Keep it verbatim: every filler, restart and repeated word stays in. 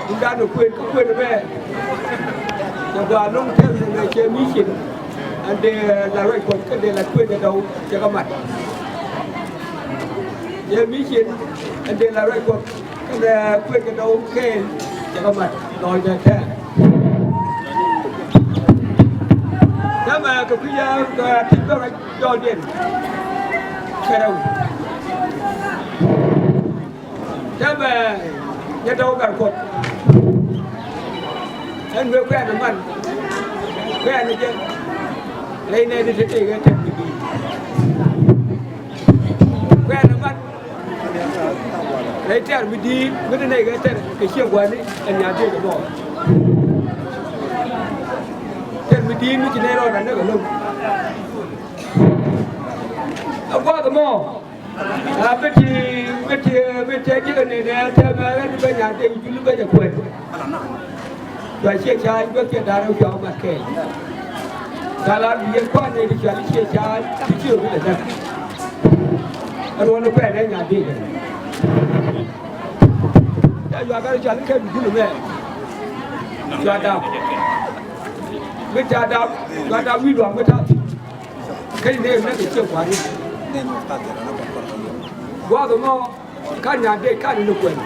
Duŋdan ɛ kuën kä kuën ɛmɛ. Cɛ gɔaa ɛlɔ̱ŋ tɛm ni mɛ cɛ mi cin. Ɛn dee la ruac Kuɔth kä dee la kuën ɛ dɔw cɛ kɛ mat. Cɛ mi cin ɛn dee la ruac Kuɔth kä dee kuën ɛ dɔw kɛɛl cɛ kɛ mat lɔc dee tɛm. Tɛmɛ kɛ kui̱ yɛ kɛ ti bä ruac jɔɔdiɛn kɛ rɛw. Tɛmɛ nyɛ dɔw gar Kuɔth. Ɛn wee kuɛn man kuɛn jɛ. Rɛy nɛy ni te tëë kɛ tɛm kɛ bi̱i̱. Kuɛn man rɛy tɛr mi di̱i̱t mi te nɛy kɛ tɛr kɛ ciɛ gua̱ni ɛn nyan tëë kɛ bɔɔl. Tɛr mi di̱i̱t mi ci nɛy rɔɔdɛ näk ɛlɔ̱ŋ. A gua̱a̱th ɛmɔ. A bi ti bi ti bi ti ji̱ kɛ nɛn ɛ tɛmɛ ɣän bi bɛ nyan tëë jul bi bɛ jɛ kuɛn. Cua ciɛ ca̱a̱c bä kiɛ da̱r wi̱i̱ ɔ mat kɛɛl. Thalar bi yɛn kuan nɛy ti cua li ciɛ ca̱a̱c ti ciɛ wi̱i̱ lɛ däk. Ruɔ̱n ni kuɛn ɛ nyan dee jɛ. Ca yua gat cua li kɛn bi jul mɛ. Cua dap. Bi ca dap cua dap wi̱i̱ luaŋ bi ta̱a̱ thi̱n. Keny nɛy mɛ kɛ ciɛ kua̱ri. Gua̱a̱th ɛmɔ ka nyan dee ka ni ni kuɛn.